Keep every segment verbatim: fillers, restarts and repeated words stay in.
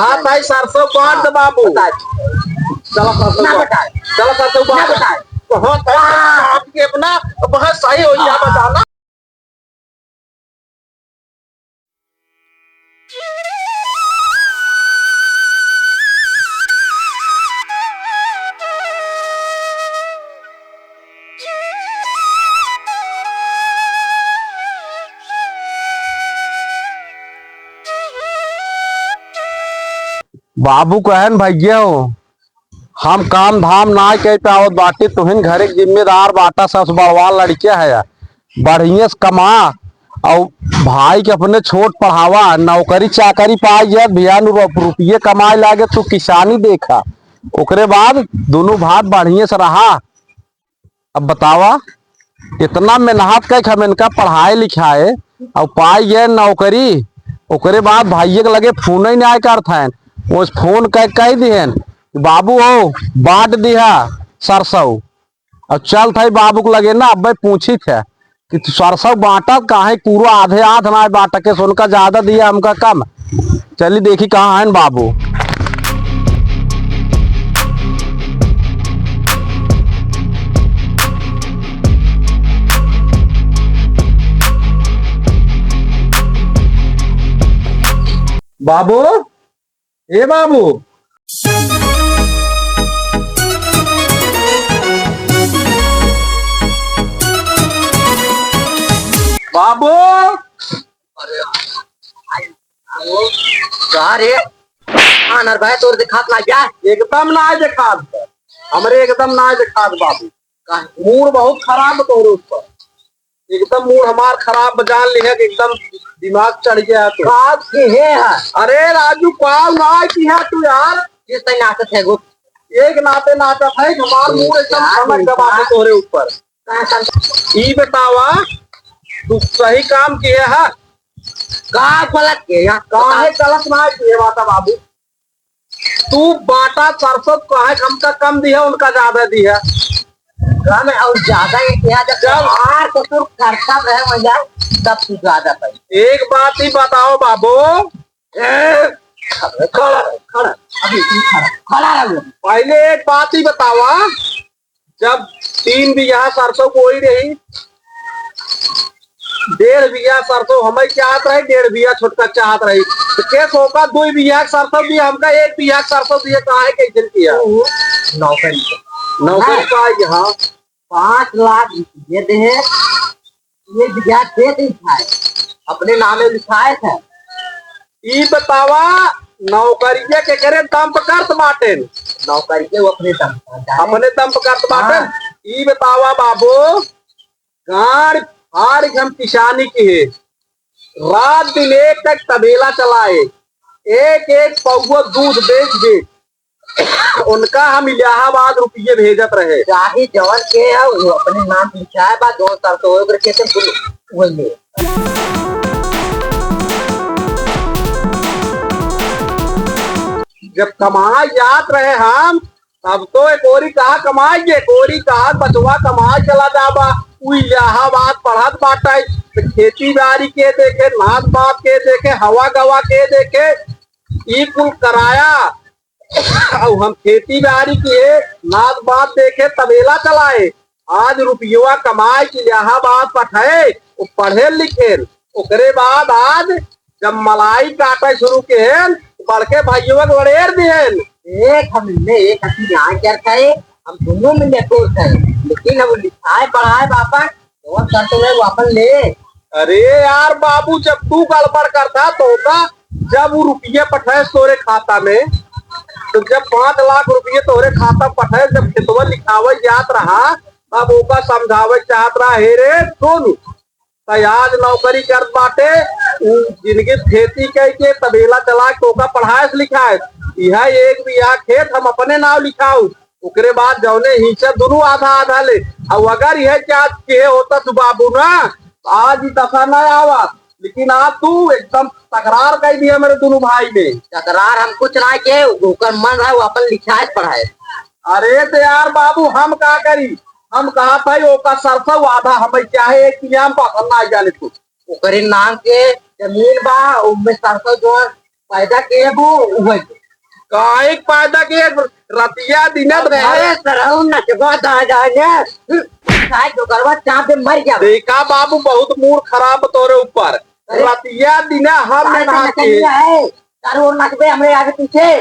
हाँ, भाई, सरसों बांट दे, बाबू। बता। चला, सरसों ना बांट। बताए। चला, सरसों ना बांट। बताए। हाँ, भाई, हाँ। आपके अपना बहुत सही हो गया, हाँ। बताना। बाबू कहन, "भैया हो, हम काम धाम नाय कइ पावत बाटी, तुहिन घरे के जिम्मेदार बाटा, सबसे बड़वा लड़के है, बढ़िया से कमा, अउ भाई के अपने छोट पढ़ावा, नौकरी चाकरी पाइ जाए, भैया नु रु-, रुपये कमाए लागे, तू किसानी देखा, ओकरे बाद दुनू भाई बढ़िया से रहा।" अब बतावा, इतना मेहनत कइ के हम इनका पढ़ाए लिखाए अउ पाइ गए नौकरी, ओकरे बाद भाइये के लगे फोन ही नाय करत हैं। वो फोन कइ के कहि दिहन कि "बाबू हो, बांट दिहा सरसों।" अउ चलत है बाबू के लगे ना, अब्बे पूछित है कि "तू सरसों बांटत काहे, पूरा आधे आध नाय बांट के, उनका ज्यादा दिया, हमका कम।" चली देखी कहाँ हैं बाबू। बाबू, ए बाबू। बाबू। अरे, का रे? कान अर भाई तोर देखात ना क्या? एकदम ना देखात। हमरे एकदम ना देखात बाबू। का? मूड बहुत खराब बा तोरे ऊपर। एकदम मूड हमार खराब बा, जान लिहे कि एकदम दिमाग चढ़ गया है तो। का किहे है? अरे राजू, पाव ना किहा तू यार। किस तरह नाचत है गो? एक नाते नाचत है, हमार मूड एकदम क्या सनक गवा है तोरे ऊपर। ई बतावा, तू सही काम किहे है? का गलत किहे है? काहे गलत ना किहे बाटा बाबू? तू बाटा सरसों काहे हमका कम दिहा, उनका ज्यादा दिहा? कम अउर ज्यादा ये किहा, जब जब हमार ससुर करता रहे भैया, तब तू ज्यादा पाई। एक बात ही बताओ बाबू, ए, खड़ा रह, खड़ा, अभी तू खड़ा, खड़ा रह। पहले एक बात ही बतावा, जब तीन बीघा सरसों बोई रही, डेढ़ बीघा सरसों हमइ चाहत रही, डेढ़ बीघा छोटका चाहत रही, तो के सोका दुइ बीघा के सरसों दिया, हमका एक बीघा के सरसों दिया, काहे कैसन किहा? नौकरी। नौकरी हाँ। पाई, हाँ। पाँच लाख रुपये देहे, एक बीघा खेत लिखाए, अपने नामे लिखाए थे। ई बतावा, नौकरिया केकरे दम पे करत बाटेन? नौकरिया वो अपने दम पे, जाने। अपने दम पे करत बाटेन। हाँ। ई बतावा बाबू, गाड़ फाड़ के हम किसानी किहे, रात दिन एक एक तबेला चलाए, एक एक पौवा दूध बेच बेच उनका हम इलाहाबाद रुपये भेजत रहे। चाहे जवन के है, वो अपने नाम लिखाए बा, जौन सरसों होए ओकरे खेते कुल वही ले। जब कमाए जात रहे हम, तब तो एक ओरी कहा कमाए, एक ओरी कहा बचवा कमाए चला जाबा। उ इलाहाबाद पढ़त बाटे, तो खेती बाड़ी के देखे, नात बात के देखे, हवा गवा के देखे, ई कुल कराया। अउ हम खेती बाड़ी किहे, नात बात देखे, तबेला चलाए। आज रुपयवा कमाए के इलाहाबाद पठाए, वो पढ़े लिखे। ओकरे बाद आज जब मलाई काटे शुरू किहेन, बड़के भइयवा के वड़ेर दिहेन। एक हम इनमें एक अथी ना करत है, हम दुनों में नेटोर है, लेकिन अब लिखाए पढ़ाए बापा, तो कर तो ले, वो अपन ले। अरे यार बाबू, जब तू गड़बड़ करता तो का, जब वो रुपये पठाए तोरे खाता में, तो जब पाँच लाख रुपये तोरे खाता में पठाए, जब खेतवा लिखावे जात रहा, तब ओका समझावे चाहत रहा, "हे रे सुन, त आज नौकरी करत बाटे, उ जिनगी खेती कइ के तबेला चला के ओका पढ़ाए से लिखाए, यह एक बीघा खेत हम अपने नाव लिखाऊ।" ओकरे बाद जौने हिस्सा दुनू आधा आधा ले। अब अगर यह चाहत किहे होता तू बाबू ना, आज ई दशा ना आवा। लेकिन आज तू एकदम तकरार कर दिया मेरे दुनू भाई में। तकरार हम कुछ ना के, ओकर मन रहा वो अपन लिखाए पढ़ाए। अरे तो यार बाबू, हम का करी? हम कहा था ओका सरसों आधा हमें चाहे एक कियाम पसंद ना जाने तू। ओकरे नाम के जमीन बा, ओमे सरसों जो पैदा किए वो वही। काहे के पैदा किए? रतिया दिना अरे, रहे। सरऊ नचवा दा जाने। साइड तो करवा चाप दे मर जा। देखा बाबू, बहुत मूड खराब तोरे ऊपर। अरे, रतिया दिना हम साइड में नहाती। नचनिया है। चारों ओर नाचबे हमरे आगे पीछे।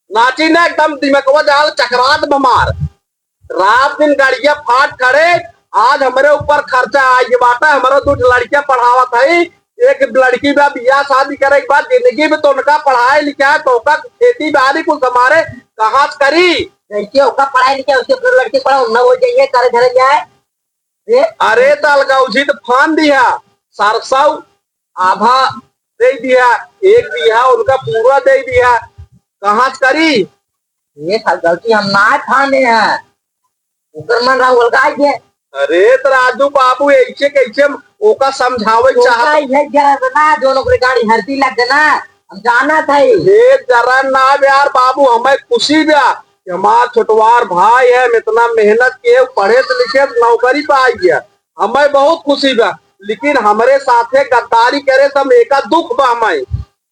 नाची ना, एकदम दिमागवा जाल चकरात बमार। रात दिन गड़िया फाट खड़े, आज हमरे ऊपर खर्चा आइ बाटा। हमरो दू ठे लड़किया पढ़ावत हई, एक लड़की बा बियाह शादी करे के बाद जिंदगी में तो उनका पढ़ाए लिखाए, तो ओका खेती बाड़ी कुछ हमारे कहाँ से करी? जैसे ओका पढ़ाए लिखाए, उसके फिर लड़की पढ़ाओ, न हो जाइए, करे धरे जाए। ए? अरे, त अलगौझी त फान दिया, सरसौ आधा दे दिया, एक बीघा उनका पूरा दे दिया, कहाँ से करी? ये साल गलती हम ना ठाने हैं, ओकर मन रहा उलगाई के। अरे, त राजू बाबू, ऐसे कैसे हम ओका समझावे ओका चाहत? ये जरा ना, जो लोग रे गाड़ी हरदी लग गए ना, हम जाना था ही। हे जरा ना यार बाबू, हमें खुशी बा कि हमार छोटवार भाई है, इतना मेहनत किए, पढ़े से लिखे, नौकरी पाई है, हमें बहुत खुशी बा। लेकिन हमरे साथे गद्दारी करे से हम एका दुख बा हमें।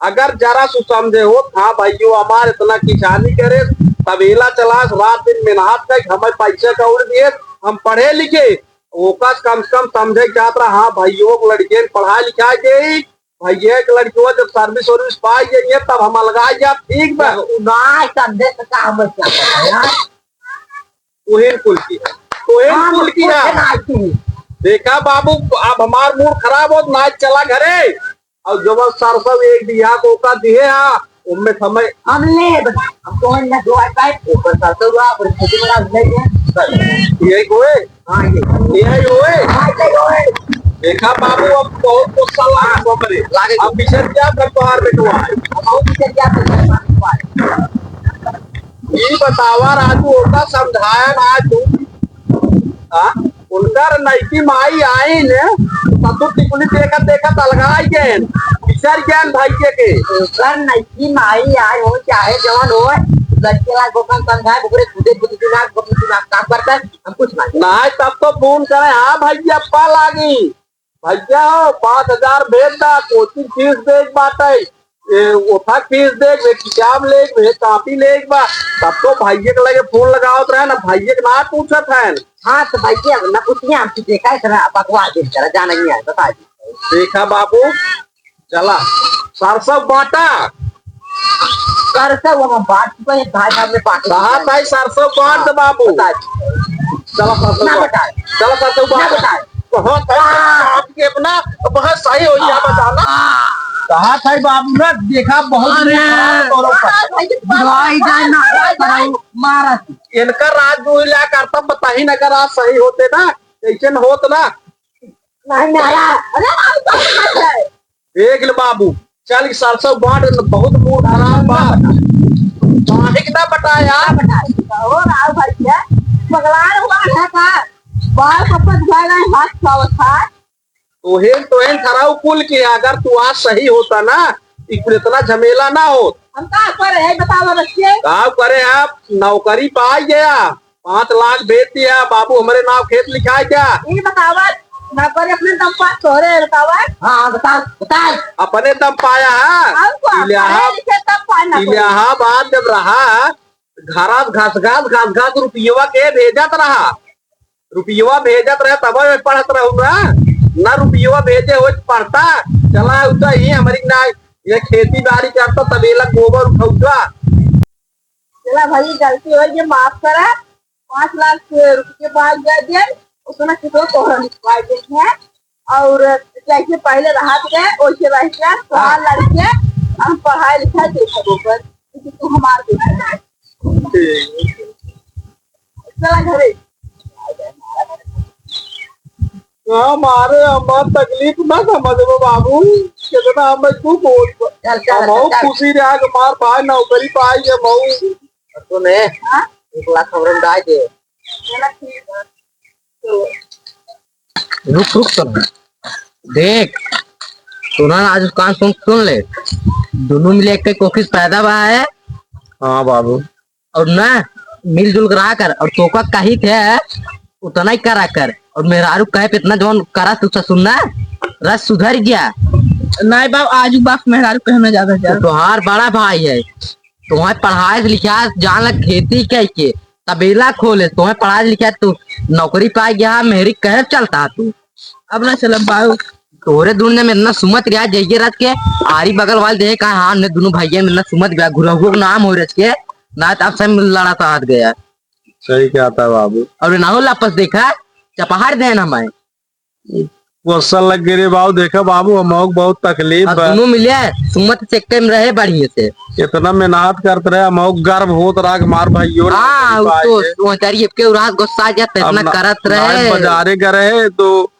अगर जरा सु समझे होत, हाँ भाइयों, हमार इतना किसानी करे, तबेला चलास, रात दिन मेहनत कर, हमें पैसा कौड़ी दिए, हम पढ़े लिखे, ओका कम से कम समझे के चाहत रहा, हाँ भाइयों, लड़के पढ़ा लिखा दे, भैया के लड़कियों जब सर्विस वर्विस पाई जाइए तब हम अलगाई जाब, ठीक बा? जब उ ना समझे तो का हम क्या करें यार? तोहेन कुल की है, तोहेन हाँ, कुल की कुछ है। ना की। देखा बाबू, अब हमार मूड खराब होत, ना चला घरे। और जब सरसों एक बिया को का दिए हा, उनमें समय हम ले बता, हम तो ना दो आए पाए, ऊपर सरसों हुआ, ऊपर छोटी बड़ा ले गया। यही कोई? हाँ, ये। यही होए? हाँ, यही होए। देखा बाबू, अब बहुत गुस्सा लागे बाप रे। लागे। अब बिछड़ गया, अब बाहर बैठवा है। अब बहुत बिछड़ गया, अब बाहर बैठवा है। ई बतावा राजू, ओका समझाया ना तू। हाँ? उनकर नईकी माई आई ने, ससुर टिकुली देखत देखत अलगाई गए, बिछड़ गए भाई के। उनकर नईकी माई आई हो, चाहे जवन हो, लड़के ला गोकन समझाए, ओकरे खुदे खुद दिमाग, खुद दिमाग काम करता है। हम कुछ ना। नाहीं, तब तो फोन करे, "हाँ भैया, पा लागी। भैया हो, पाँच हजार भेज दा, कोचिंग फीस देख बाटे। ए, ओथा फीस देख, वे किताब लेख, वे कॉपी लेख बा।" तब तो भैया के लगे फोन लगावत रहे ना, भैया के ना पूछत है। हाँ, तो भैया, अब ना पूछिए, हम तो देखा है, इतना बकवास दिन करा, जाना ही है, बता दीजिए। देखा बाबू, चला, सरसों बांटा। सरसों वो हम बांट चुके हैं, भाई साहब ने बांट कहा चुका है। भाई, सरसों बांट दे बाबू। बता दे। चला, सरसों ना बांट। बताए। चला, सरसों ना बांट। बताए। बहुत है, हाँ। आपके अपना बहुत सही हो गया, बताना। कहा था बाबू ना, देखा बहुत अरे। बुरा हाल है दोनों का। भाई, भाई, जान ना, भाई, भाई। मारा। इनका राज जो इला करता, बताही ना, अगर आज सही होते ना, ऐसे न होत ना। नहीं, नहीं, अरे, अरे, अरे, अरे। देख ले बाबू, चल के सरसों बांट, बहुत मूड खराब बा। काहे के ना बटाया? ना बटाया। और आओ भाई क्या? पगलान हुआ है का? बाल कपत गए, हाथ खावत था। तोहेन, तोहेन थराऊ कुल के, अगर तू आज सही होता ना, ई कुल इतना झमेला ना होत। हम का करे है, बताओ बच्चे? का करे आप? नौकरी पाई गया, पाँच लाख भेज दिया, बाबू हमरे नाम खेत लिखाए क्या? ये बतावा, नौकरी अपने दम पर तोरे बतावा। हाँ, हाँ, बता, बता। अपने दम पाया है। और क्या? इलाहा-, पढ़े लिखे तब पाए नौकरी। इलाहाबाद जब रहा, घरात घास घास, घास घास रुपयवा के भेजत रहा। रुपयवा भेजत रहे, तब वे पढ़त रहू ना। ना रुपयवा भेजे हो पढ़ता। चला उता ही हमरी ना, ये खेती बाड़ी करता, तबेला गोबर उठौता। चला भाई, गलती हो गई, माफ करा। पाँच लाख के रुपये बाद दे दे, उतना कितना तोहरा लिखवा दे हैं। और जैसे पहले रहा थे, वैसे रह गया। हाँ। वहाँ लड़के हम पढ़ाई लिखाई देखा ऊपर, क्योंकि तू हमारे देखा। चला घरे। हमारे, हमार तकलीफ ना समझबो बाबू, कितना हमें दुख होत बा। चल, चल, हम बहुत चल। खुशी रहा कि हमार भाई नौकरी पाई है, बहुत। सुने, हाँ? एक लाख हमरे में डाल दे। चला ठीक है। चलो। रुक, रुक, सुन। देख, सुना ना, आज कान सुन, सुन ले। दोनों मिले एक कोखिस पैदा बा है। हाँ बाबू। और ना, मिलजुल के रहा कर, और तोका कही थे, उतना ही करा कर, और मेहरारू कहे पे इतना जौन करा तू ससुर ना, रस सुधर गया। नाहीं बाबू, आजू बाप मेहरारू कहे ना ज्यादा जा। तोहार बड़ा भाई है, तोहे पढ़ाए से लिखाए, जान लग खेती कह के तबेला खोले, तोहे पढ़ाए से लिखाए, तू नौकरी पाए गया, मेहरी कहे चलता तू। अब ना चलब बाबू। तोरे दुनिया में इतना सुमत रिया, जइये रात के आरी बगल वाले देखे कहा, हाँ, ने दोनों भइया में इतना सुमत गया, घुरहुआ के नाम हो रच के, ना तो अब से लड़ा तो हाथ गया। सही कहता बाबू। और ना हो लापस देखा, चपहार देन हमारे। क्वेश्चन लग गए रे बाबू, देखा बाबू, हम बहुत तकलीफ अब बा। दोनों मिले, सुमत चक्कर में रहे बढ़िया से। इतना मेहनत करत रहे, हम गर्व होत रहा कि हमार भाइयों ने हाँ, नौकरी पाए तो के। वो तारी के उरास गुस्सा जात, अब इतना ना, करत ना रहे। बाजारे का रहे तो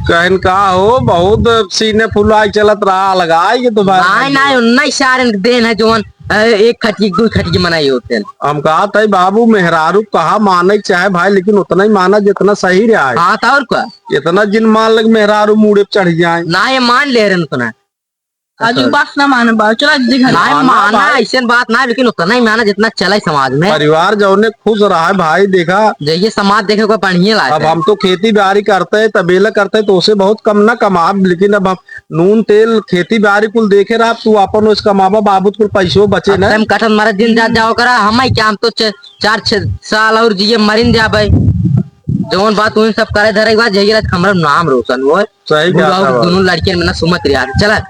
कहन का हो, बहुत सीने फुलाई चलत रहा, लगाए के तो भाई नाहीं, भाइयों। नाहीं, उन्ना इशारे देन है जोन, ए, एक खटिया, दो खटिया मनाई होते हैं। हम कहा था बाबू, मेहरारू कहा माने के चाहे भाई, लेकिन उतना ही माना जितना सही रहा है। हाँ, तो और का? इतना जिन मान लग मेहरारू मूड़े पे चढ़ जाए। ना, ये मान ले रहे उतना। आजू बात ना माने बाबू, चला दीदी घर। ना, माना माना भाई। ऐसन बात ना, लेकिन उतना ही माना जितना चले समाज में। परिवार जौने खुश रहा है भाई, देखा। जइये समाज देखे को बढ़िया लागे। अब हम तो खेती बाड़ी करते हैं, तबेला करते हैं, तो उसे बहुत कम ना कमाब, लेकिन अब हम नून तेल खेती बाड़ी कुल देखे रहा, तू अपन उस कमाबा बाबू कुल पैसो बचे अब ना। तुम कटत मरत दिन जात जाओ करा, हम ही क्या, हम तो च-, चार छह साल और जिए मरिन जाबे। जौन बात उन सब करे धरे के बाद, जइये रात हमारा नाम रोशन हो। सही बुढ़ाऊ बात है। दोनों लड़कियन में ना सुमत रिया, चला।